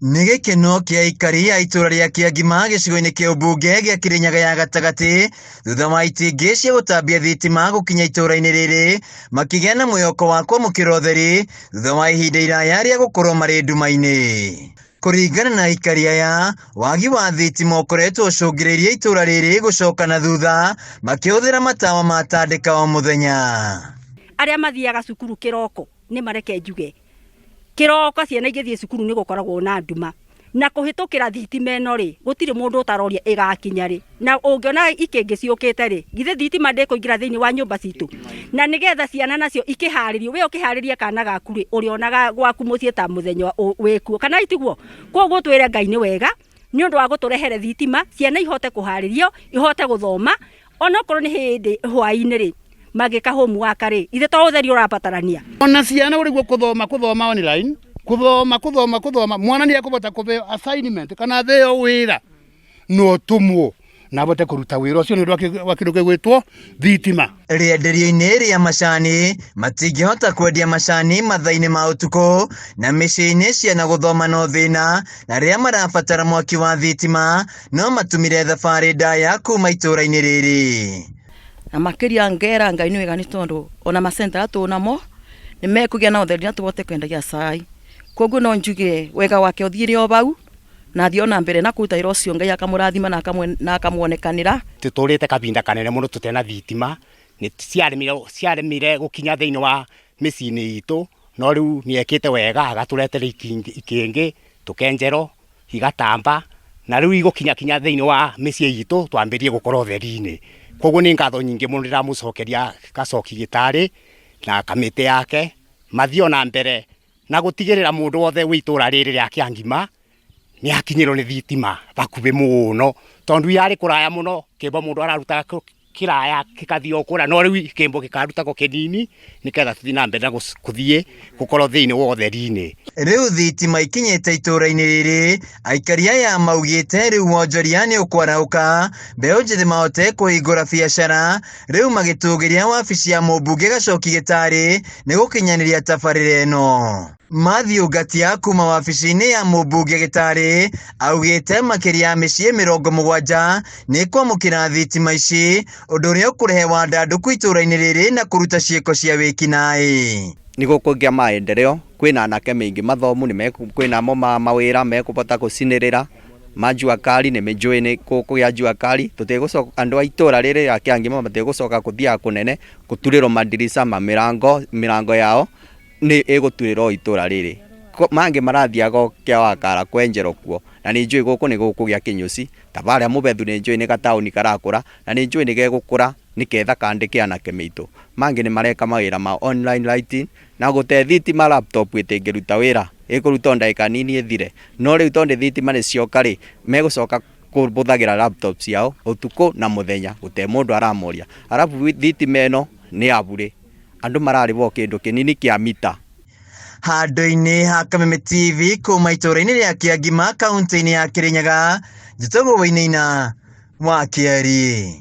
Nĩ gĩkeno kĩa aikari a itũũra rĩa Kĩangima gĩcigo-inĩ kĩa ũmbunge gĩa Kĩrĩnyaga ya gatagatĩ thutha wa itingĩ cia gũtambia thitima gũkinya itũũra-inĩ rĩrĩ makĩgĩa na mwĩhoko wa kwamũkĩra ũtheri thutha wa ihinda iraya rĩa gũkorwo marĩ nduma-inĩ. Kũringana na aikari aya, wagi wa thitima ũkoretwo ũcũngĩrĩirie itũũra rĩrĩ gũcoka na thutha makĩhũthĩra matawa ma tandĩka o mũthenya. Arĩa mathiaga cukuru kĩroko nĩ mareke njuge kĩroko ciana igĩthiĩ cukuru nĩ gũkoragwo na nduma na kũhĩtũkĩra thitima ĩno rĩ gũtirĩ mũndũ ũtaroria ĩgakinya rĩ na ũngĩona ikĩngĩ ciũkĩte rĩ githĩ thitima ndĩkũingĩra thĩinĩ wa nyũmba citũ na nĩgetha ciana nacio ikĩharĩrio we ũkĩharĩria kana gaku rĩ ũrĩonaga gwaku mũciĩ ta mũthenya wĩkuo kana itiguo koguo twĩre Ngai nĩ wega nĩ ũndũ wa gũtũrehere thitima ciana ihote kũharĩrio ihote gũthoma onokorwo nĩ hĩndĩ hwaĩ-inĩ rĩ magĩka homework rĩ ithe to ũtheri ũrabatarania. Ona ciana ũrĩguo kũthoma kũthoma online kũthoma kũthoma kũthoma mwana nĩ ekũbota kũbeo assignment kana abeo wĩra na ũtũmwo na abote kũruta wĩra ũcio nĩ ũndũ wa kĩndũ gĩgwĩtwo thitima. Rĩenderio-inĩ rĩa macani matingĩhota kwendia macani mathaa-inĩ ma ũtukũ na mĩciĩ-inĩ ciana gũthoma no thĩna na rĩrĩa marabatara mwaki wa thitima no matumire thabarĩ ndaya kuma itũũra-inĩ rĩrĩ. Na makĩria ngera Ngai nĩ wega nĩ tondũ ona macenta arĩa tũnamo nĩ mekũgĩa na ũtheri na tũhote kwendagia cai. Koguo no njuge wega wake ũthiĩre o bau na athiĩ ona mbere na kũruta wĩra ũcio Ngai akamũrathima na akamuonekanĩra. Tũtũrĩte kabinda kanene mũno tũtena thitima, nĩ ciaremire gũkinya thĩinĩ wa mĩciĩ-inĩ itũ, no rĩu nĩ ekĩte wega agatũretera ikĩngĩ tũkenjerwo igatamba, na rĩu igũkinya kinya thĩinĩ wa mĩciĩ itũ twambĩrĩrie gũkorwo ũtheri-inĩ. Koguo nĩ ngatho nyingĩ mũno ndĩramũcokeria Gacoki Gĩtarĩ na kamĩtĩ yake, mathiĩ ona mbere na gũtigĩrĩra mũndũ wothe wĩ itũra rĩrĩ rĩa Kĩangima nĩ akinyĩrwo nĩ thitima hakuhĩ mũno, tondũ yarĩ kũraya mũno kĩmbo mũndũ ararutaga kĩraya gĩkathiĩ o kũrĩa, no rĩu kĩmbo gĩkarutagwo kĩnini nĩgetha tũthiĩ na mbere na gũthiĩ gũkorwo thĩinĩ wa ũtheri-inĩ. Rĩu thitima ikinyĩte itũra-inĩ rĩrĩ, aikari aya maugĩte rĩu wonjoria nĩ ũkwarahũka, mbeũ njĩthĩ mahote kũhingũra biacara, rĩu magĩtũgĩria wabici ya mũmbunge Gacoki Gĩtarĩ nĩ gũkinyanĩria tabarĩra ĩno. Mathew Ngatia kuma wabici-inĩ ya mũmbunge Gĩtarĩ augĩte makĩria ya mĩciĩ 70 nĩ ĩkwamũkĩra thitima ici, ũndũ ũrĩa ũkũrehe wandandũku itũra-inĩ rĩrĩ na kũruta ciĩko cia wĩkinaĩ. Nĩ gũkũgĩa maendeleo kwĩna anake maingĩ mathomu nĩ kwĩnamo ma mawĩra mekũbota gũcinĩrĩra ma jua kali nĩ njũĩ nĩ gũkũgĩa jua kali tũtigũcoka andũ a itũra rĩrĩ rĩa Kĩangima matigũcoka gũthiaga kũnene gũturĩrwo madirica ma mĩrango mĩrango yao nĩ ĩgũturĩrwo itũra rĩrĩ. Mangĩ marathiaga o kĩa wakara kwenjerwo kuo na nĩ njũĩ gũkũ nĩ gũkũgĩa kĩnyũci ta barĩa Mũbethu nĩ njũĩ nĩ gataũni karakũra na nĩ njũĩ nĩ gegũkũra nĩ ketha kandĩke anake maitũ. Mangĩ nĩ mareka mawĩra ma online writing na gũte thitima laptop ĩtĩngĩruta wĩra ĩkũruta o ndagĩka nini ĩthire. No rĩu tondũ thitima nĩ cioka rĩ, megũcoka kũhũthagĩra laptop ciao ũtukũ na mũthenya gũtarĩ mũndũ aramoria. Arabu thitima ĩno nĩ ya burĩ. Andũ mararĩhwo kĩndũ kĩnini kĩa mita. Handũ-inĩ ha Kameme TV kuma itũũra-inĩ rĩa Kĩangima kaunti-inĩ ya Kĩrĩnyaga, njĩtagwo Wainaina wa Kĩeri.